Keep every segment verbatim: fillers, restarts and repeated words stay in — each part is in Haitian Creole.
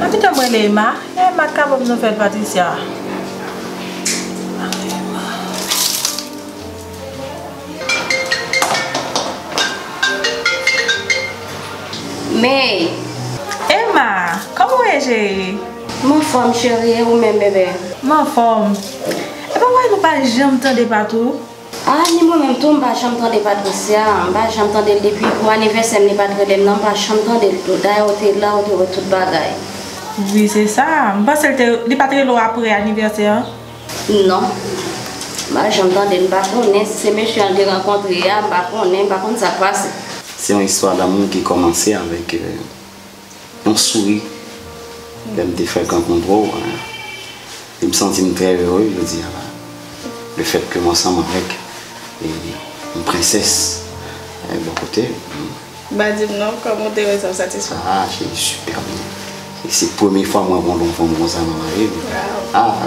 Anpita m rele Emma. Emma ka ban m nouvèl Patricia. May. Emma, kòman w ye, cheri? M anfòm, cheri, e ou menm, bebe? M anfòm. Epa w wè nou pa janm tande Patou? Ah, ni mwen menm tou, m pa janm tande Patricia. M pa janm tande l depi pou anivèsè m, li pa t rele m non, m pa janm tande l tou. Dayè, ou te la, ou te wè tout bagay. Wi, se sa. M panse l te, li pa t rele w apre anivèsè an? Non. M pa janm tande l, m pa konnen si se mesye an l te rankontre a, m pa konnen, m pa konn sa k pase. Se yon istwa damou ki kòmanse avèk yon souri. Lè m te fèk rankontre w, e m santi m trè ere jodi a la. Lefètke m ansanm avèk yon prensès bò kote m. M pa di m non, kòman w te wè sa, w satisfè? Ah, cheri, super byen. E se premye fwa mwen rankontre yon fanm konsa nan lavi m. Ah!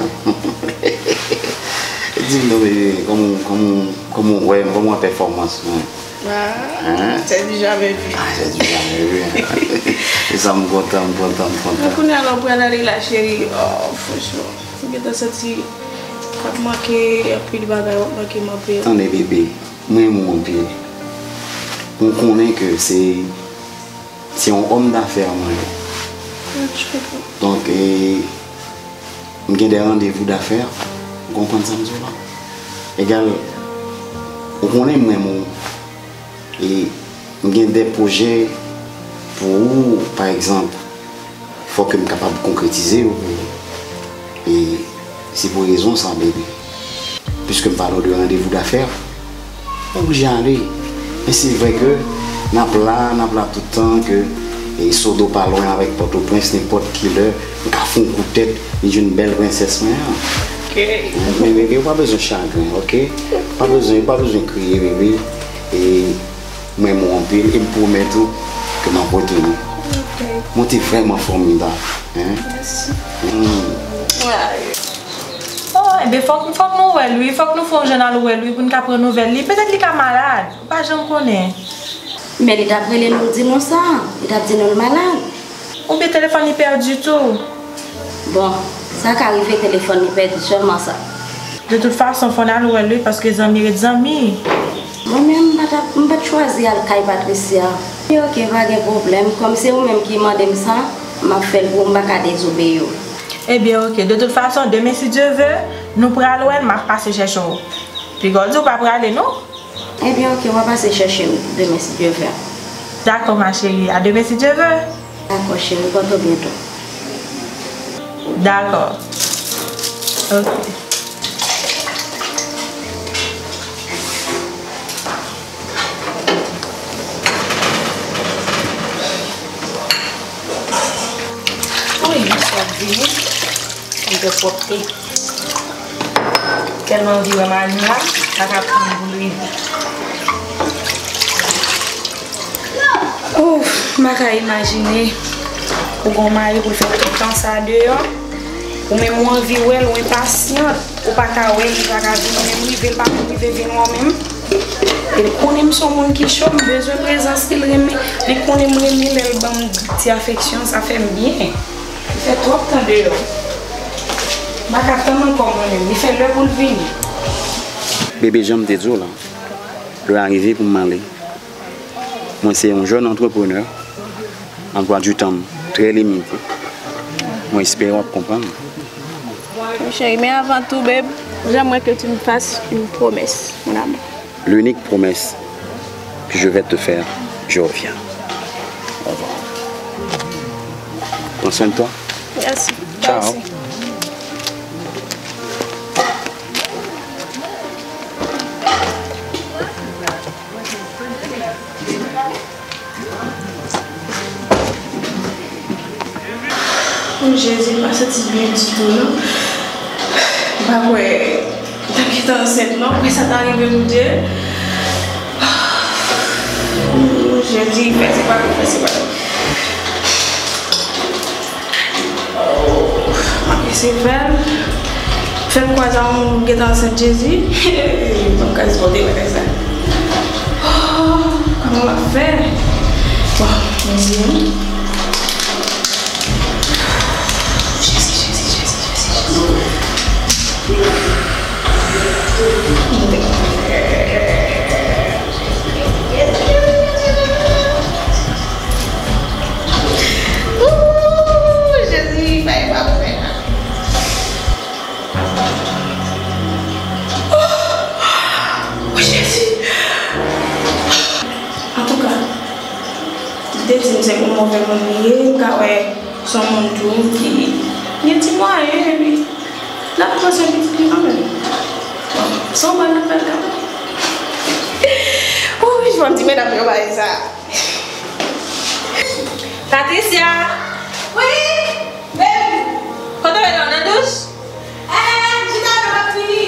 Di m non, bebe, kòman, kòman, kòman w wè m, kòman w wè pèfòmans mwen? Ah, c'est du jamais vu. Ah, c'est du jamais vu. E sa m kontan, m kontan, m kontan. Kounye a la w pral ale la, cheri. Oh, franchman. M gentan santi w ap manke anpil bagay, w ap manke m anpil. Tande, bebe, m renmen w anpil. Mwen konnen ke se, se yon òm dafè mwen ye. Donk, e, m gen de randevou dafè, ou konprann sa m di w la? Egal, ou konnen m renmen w. E m gen de pwojè pou ou, pa egzanp, fò ke m kapab konkretize yo pou ou. E se pou rezon sa, bebe. Piske m pale w de randevou dafè, ou oblije ale. Men se vre ke n ap la, n ap la tout tan, ke e Sodo pa lwen avèk Pòtoprens, nenpòt ki lè, m ka fè yon kout tèt, vin jwenn bèl prensès mwen an. Men bebe, ou pa bezwen chagren, oke? Ou pa bezwen, ou pa bezwen kriye, bebe. E Mwen renmen w anpil e m pwomèt ou ke m ap retounen. Mwen te vrèman fòmidab, hein? Oh, enben fòk, fòk nou wè l wi, fòk nou fè yon jan al wè l wi pou n ka pran nouvèl li. Petèt li ka malad, ou pa janm konnen. Men li t ap rele nou di nou sa, li t ap di nou l malad. Oubyen telefòn li pèdi tou. Bon, sa ka rive telefòn li pèdi sèlman sa. De tout fason, fò n al wè l wi, paske zanmi ret zanmi. Mwen menm, m pa t ap, m pa t chwazi al kay Patricia. Ebyen oke, pa gen pwoblèm. Kòm se ou menm ki mande m sa, m ap fè l pou ou, m pa ka dezobeyi w. Ebyen oke, de tout fason, demen si Dye ve, nou pral wè l, m ap pase chèche w. Piga w di w pa prale non. Ebyen oke, w a pase chèche m demen si Dye ve. Dakò ma chérie, a demen si Dye ve. Dakò cheri, pòte w byen tou. Dakò. Oke. Wi, m sot vini. M fè pwòpte. Tèlman anvi wè mari m la, m pa ka tann pou l rive. Ouf, m pa ka imajine pou gon mari pou l fè tout tan sa deyò. Ou menm ou anvi wè l, ou enpasyant, ou pa ka wè l, li pa ka vini, menm rive, l pa menm rive vin wè w menm. E l konnen m se yon moun ki cho, m bezwen prezans li, l renmen, li konnen m renmen lè l ban m ti afeksyon, sa fè m byen. Li fè twòp tan deyò. M pa ka tann ankò mwen menm. Li fè lè pou l vini. Bebe, jan m te di w la, lè a rive pou m ale. Mwen se yon jèn antreprenè, anplwa di tan m trè limite. Mwen espere w ap konprann. Mon chéri, men avan tou, babe, j'aimerais que tu me fasses une promesse, mon amour. L'unique promesse que je vais te faire, je reviens. Au revoir. Prends soin de toi. Merci. Ciao. Oh, Jezi, m pa santi byen ditou non. M pa kwè m t ap gentan ansent non, apre sa ta rive, Bondye. Oh, Jezi, fè se pa nou, fè se pa nou. Oh, m ap eseye fè l. Fè m kwè sa, m gentan ansent, Jezi. Ban m ka sipote bagay sa. Oh, kòman m ap fè? Bon. Ooh, Jezi, fè pa fè. Oh, Jezi. Antouka, li te di m se yon move moun li ye, m ka wè se yon moun tou ki gen ti mwayen, epi l ap pran swen pitit li kanmenm. Bon, se yon bon nouvèl kanmenm. Wi, fò m di medam yo bagay sa. Patricia! Wi! Baby! Kote w ye la, w nan douch? Eh, chita la, m ap vini.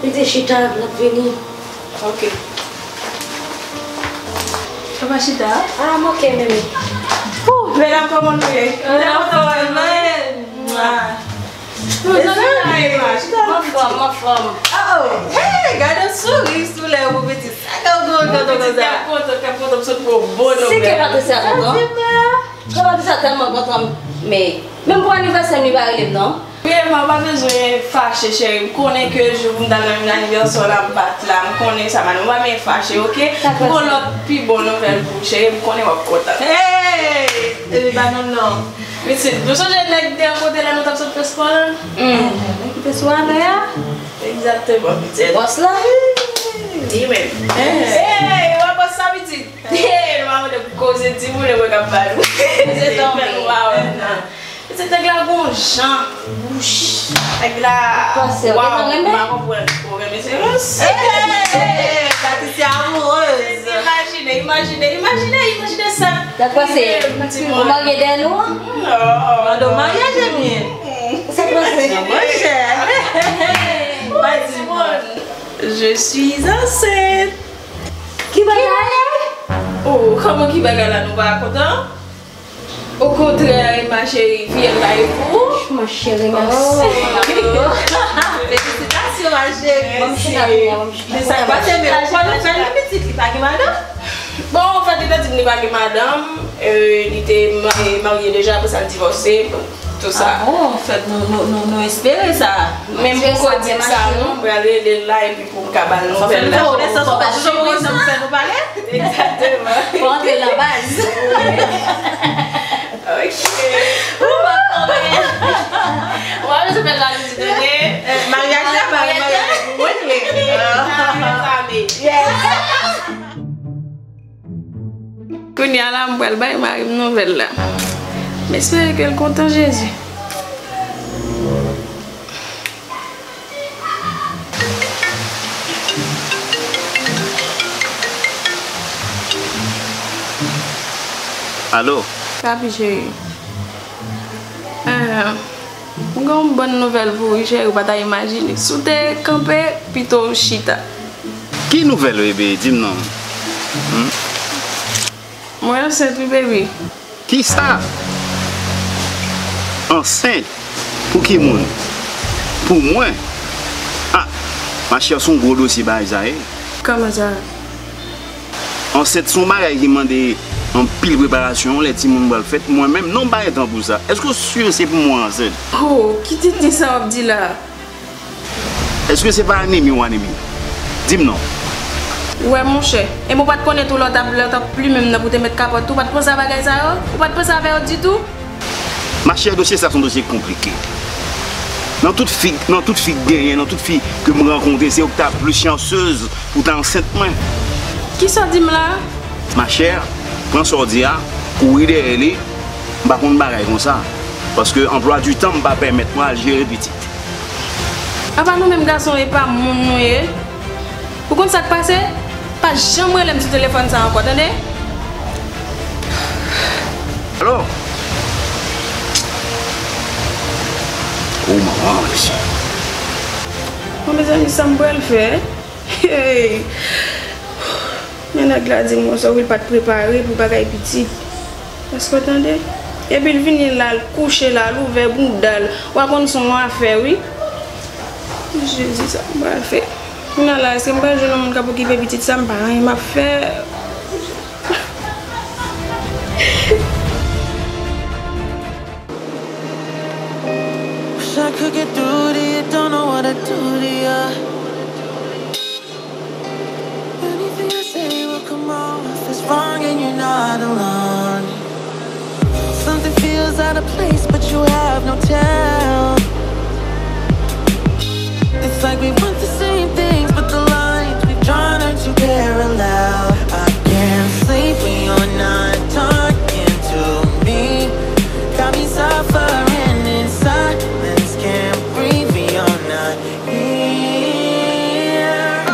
Li te chita, l ap vini. Ok. Papa chita? Ah, m ok, mimi. Ouh, medam, kòman nou ye? Mwen anfòm, mwen. Mwa. Mezanmi, chita la. Anfòm, anfòm. Oh, oh. Hey, gade souri sou lèv ou, pitit. Sa ka w kontan konsa? Kè m kontan, kè m kontan, m sot pou yon bon nouvèl. Se ke Patricia kontan? Kòman sa tèlman kontan, men menm pou anivèsè m li pa rele m non. Wi, Eva, ou pa bezwen fache, cheri. M konnen ke jou pou m t al nan yon anivèsè w la, m pa t la. M konnen sa, madanm. Ou pa bezwen fache, oke? M gon lòt pi bon nouvèl pou ou, cheri. M konnen w ap kontan. Hey! Epi ba nou non. Pitit, nou sonje nèg ki te yon kote la, nou t ap sot fè spò la? Hmm. Nèg ki te sou anè a? Egzakteman, pitit. Bòs la? Li menm. Hey, w ap bòs sa, pitit? Hey, nou pa mande pou koze timoun e mwen k ap ba nou. Koze tanmen. Fè nou pa wè m nan. Pitit nèg la gon jan bouch. Nèg la, waw, m pa konprann. Ou renmen se rans? Hey, Patricia amoureuse. Imajine, imajine, imajine, imajine sa. Sa k pase? Ou marye dèyè nou an? Non. Mande w maryaj ebyen. Sa k pase? Mwen chè. Mwen timoun. Je suis enceinte. Ki bagay? Oh, kòman ki bagay la nou pa kontan? Okontrè, ma chérie, fiyèl la e pou ou. Ma chérie, mèsi. Felisitasyon, ma chérie. Mèsi. Sa k pase, men ou konn fè li pitit, li pa gen madanm? Bon, anfèt, li te di m li pa gen madanm, e, li te ma-, e, marye deja, apre sa l divòse. Tout sa. Ah bon, anfèt, nou, nou, nou, nou espere sa. Men m poko di m sa, non, m pral rele l la, epi pou m ka ba l nouvèl la. Fò fè nou konesans, fò pa toujou konesans, fè nou pale. Egzakteman. Fò antre nan baz. Ok. Ou pa konnen. Ou pa bezwen fè jalouzi, tande. Maryaj la, maryaj la, pou mwen, li. Yes. Kounye a la, m pral bay mari m nouvèl la. M espere ke l kontan, Jezi. Alo? Papi cheri. Ah, m gen yon bòn nouvèl pou ou, cheri, ou pa ta imajine. Si w te kanpe, pito w chita. Ki nouvèl, bebe? Di m non. Hmm? Mwen ansent wi, baby. Kisa? Ansent? Pou ki moun? Pou mwen? Ah, machè, se yon gwo dosye bagay sa ye. Kòman sa? Ansent se yon bagay ki mande anpil preparasyon, lè timoun pral fèt. Mwen menm, non, m pa gen tan pou sa. Èske w si se pou mwen ansent? Oh, ki tenten sa w ap di la? Èske se pa anemi ou anemi? Di m non. Ou wè, monchè, e mwen pa t konnen tou lè w t ap, lè w t ap plimen m nan pou te met kapòt tou, ou pa t panse a bagay sa yo? Ou pa t panse avè yo ditou? Machè, dosye sa se yon dosye konplike. Nan tout fi, nan tout fi k genyen, nan tout fi ke m rankontre, se yo ki ta plis chansez pou ta ansent mwen. Kisa w di m la? Machè, pran sa w di a, kouri dèyè li, m pa konn bagay konsa. Paske anplwa di tan m pa pèmèt mwen al jere pitit. Apa nou menm gason e pa moun nou ye? Ou konn sa k pase? Pa janm rele m sou telefòn sa ankò, tande? Alo? O manman, mesye. Bon, mezanmi, sa m pral fè? Hey! Men nèg la di m konsa, wi, l pa t prepare pou bagay pitit. Èske w tande? Epi l vini la, l kouche la, l ouvè bouda l. W a konn se yon afè, wi. Jezi, sa m pral fè? Kounye a la, èske m pral jwenn yon moun k ap okipe pitit sa? M pa anyen m ap fè. Wish I could get through to you, don't know what to do to you. Anything I say will come off as wrong, and you're not alone. Something feels out of place, but you have no tell. It's like we want the same things, but the lines we've drawn are too parallel. I can't sleep when you're not talking to me. Got me suffering in silence, can't breathe when you're not here. I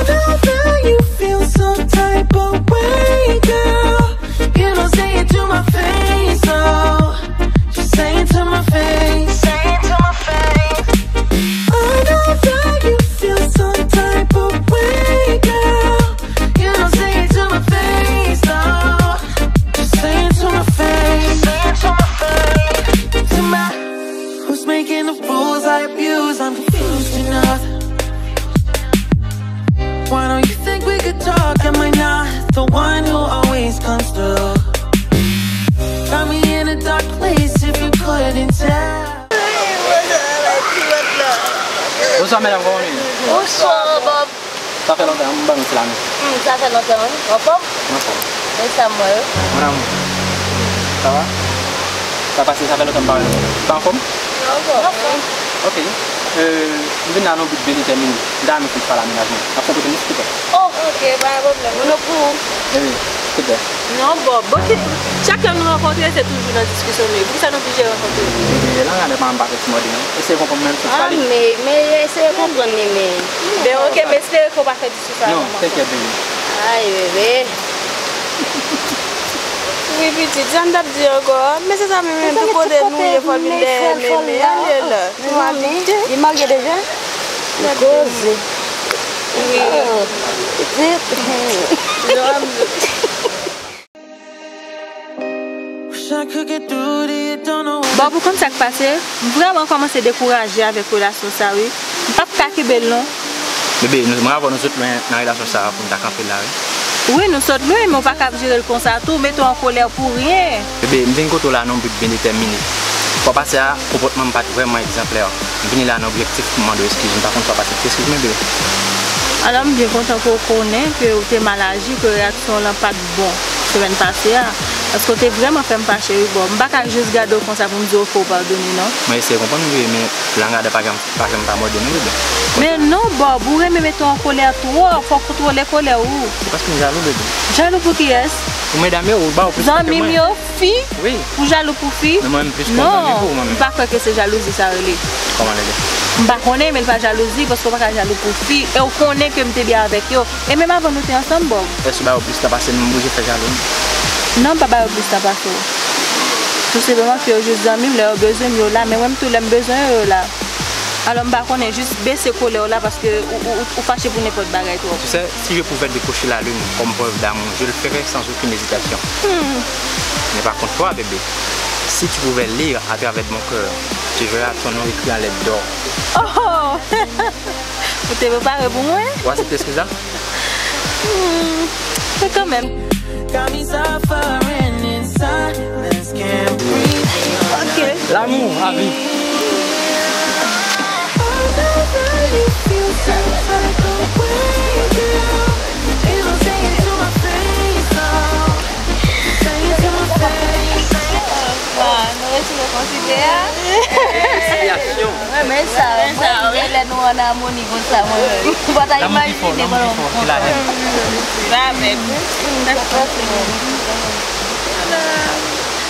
know that you feel some type of way, girl. You don't say it to my face, oh. Just say it to my face. Say it to my face. I know that you feel some type of way, girl. You don't say it to my face, oh. Just say it to my face. Say it to my face. To my, who's making the rules I abuse? I'm confused enough. Why don't you think we could talk? Am I not the one who always comes through? Got me in a dark place if you couldn't tell. Bonswa medam, kòman nou ye? Bonswa Bob. Sa fè lontan, m ban nou ti lamen. Hmm, sa fè lontan wi. Anfòm? Anfòm. Men sa m wè yo. Mon amour. Sa va? Sa pase, sa fè lontan m pa wè nou. Ou anfòm? Anfòm. Ok. Euh, m vin la nan yon bi byen detèmine. M ta renmen fon ti pale a mennaj mwen. N ap fon kote nou silvouplè. Oh, ok, pa gen pwoblèm. Mwen nan pou ou. Wi, silvouplè. Non Bob, bon ki, chak lè nou rankontre se toujou nan diskisyon nou ye. Poukisa nou oblije rankontre? Ebyen, lan gade pa m pa fè ti mòde non. Eseye konprann mwen, m sot Ah, pale. men, men eseye konprann li, men. Ben ok, m espere ke w pa fè diskisyon avè Non, m ankò. Tenkèt bebe. Ay, bebe. Wi pitit, sa m t ap di ankò a, men se sa menm, menm tout kote nou ye fò l vin dèyè men, men ale la. Mezanmi, li marye deja? Li koze. Wi. Oh, pitit. Wish I could get through to you, don't know what Bob, ou konn sa k pase? M vrèman kòmanse dekouraje avèk relasyon sa wi. M p ap ka kenbe l non. Bebe, nou, mwen avè w nou sot lwen nan relasyon sa a pou n ta kanpe la wi. Wi, nou sot lwen, men w pa ka ap jere l konsa tou, mete w an kolè pou ryen. Bebe, m vin kote w la nan yon bi byen detèmine. Fwa pase a, konpòtman m pa t vrèman egzanplè. M vini la nan objektif pou m mande w eskiz, m pa konn si w ap aksepte eskiz mwen, bebe. Alò, m byen kontan ke w konnen ke w te mal aji, ke reyaksyon w lan pa t bon semèn pase a. Paske w te vrèman fè m fache wi Bob. M pa ka jis gade w konsa pou m di w fò w padone non. Mwen eseye konprann ou bebe, men langada pa janm, pa janm pa mòde non bebe. Men non Bob, ou renmen mete w an kolè twòp, fò w kontwole kolè w. Se paske m jalou bebe. Jalou pou kiyès? Pou medam yo, ou ba yo plis kote Zanmi m mwen. Yo, fi, Wi. Ou jalou pou fi? Men mwen m plis kontan li pou ou mwen Non, m menm. Pa kwè ke se jalouzi sa rele. Kòman rele? M pa konnen, men l pa jalouzi, paske w pa ka jalou pou fi, e w konnen ke m te byen avèk yo. E menm avan nou te ansanm, Bob. Èske ou ba yo plis tan pase m, m oblije fè jalou? Non, m pa ba yo plis tan pase w. Tou senpleman ke yo jis zanmi m, lè yo bezwen m, yo la, men mwen m tou, lè m bezwen yo, yo la. Alò, m pa konnen, jis bese kolè w la, paske ou, ou, ou fache pou nenpòt bagay twòp. Tu sais, si je pouvais décocher la lune comme preuve d'amour, je le ferais sans aucune hésitation. Mais par contre, toi, bébé, si tu pouvais lire à travers mon cœur, tu verras ton nom écrit en lettres d'or. Oh! Ou te prepare pou mwen? Ou aksepte eskiz la? Hmm, men kanmenm. Got me suffering in silence, can't breathe. Ok. L'amour à vie. I know that you feel some type of way, girl. Ain't no saying to my face, oh. Say it to my face. Wa, nou retire kantite a. Reyakyon. Mwen renmen sa. Mwen renmen lè nou an amoni konsa mwen menm. Ou pa ta imajine pandan yon kont.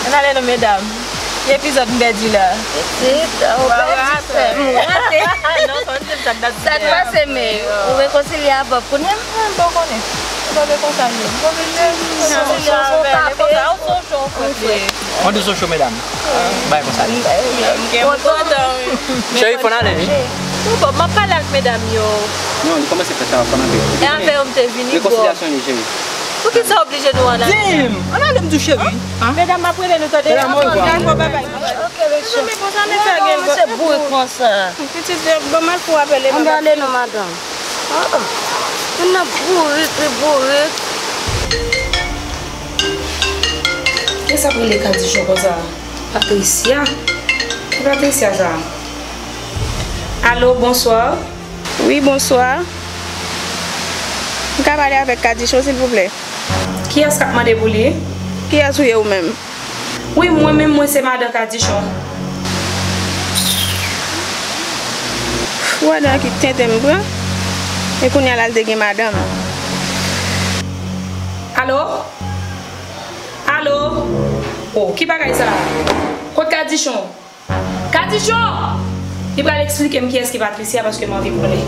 Ann ale non medam. Ki epizòd m pèdi la? Pitit, ou pèdi fè m rate. Non, sa se m sa k dat. Sa k pase men ou rekonsilye a Bob kounye a? Mwen pa konnen. Ou pa vle konsa m ye. M pa vle konsa. Ou se yon cho frè. Mwen tou sou cho medam. Bay konsa li. M kontan wi. Cheri, fò n ale wi. Non Bob, m ap pale ak medam yo. Non, li kòmanse fè sa, fò n anpe. E avè yo m te vini Bob. Rekonsilyasyon li, cheri. Poukisa oblije nou ann ale? Di m, ann ale m tou cheri. Medam, m ap rele nou tande. Medam, au revoir. Dakò, babay. Ok, mesye. Men konsa, men sa gen. Se bourik konsa. Pitit, ban m al pou apele Ann baba. Ale non, madanm. Ah, ah. Moun nan bourik, li bourik. Kiyès ap rele Kadichon konsa? Patricia? Ki Patricia sa? Alo, bonswa. Wi, bonswa. M ka pale avèk Kadichon, silvouplè? Kiyès k ap mande pou li? Kiyès ou ye ou menm? Wi, mwen menm, mwen se madan Kadichon. Ou wè nan ki tenten m pran? E kounye a la, l te gen madanm. Alo? Alo? Oh, ki bagay sa? Kot Kadichon? Kadichon! Li pral eksplike m kiyès ki Patricia paske m anvi konnen.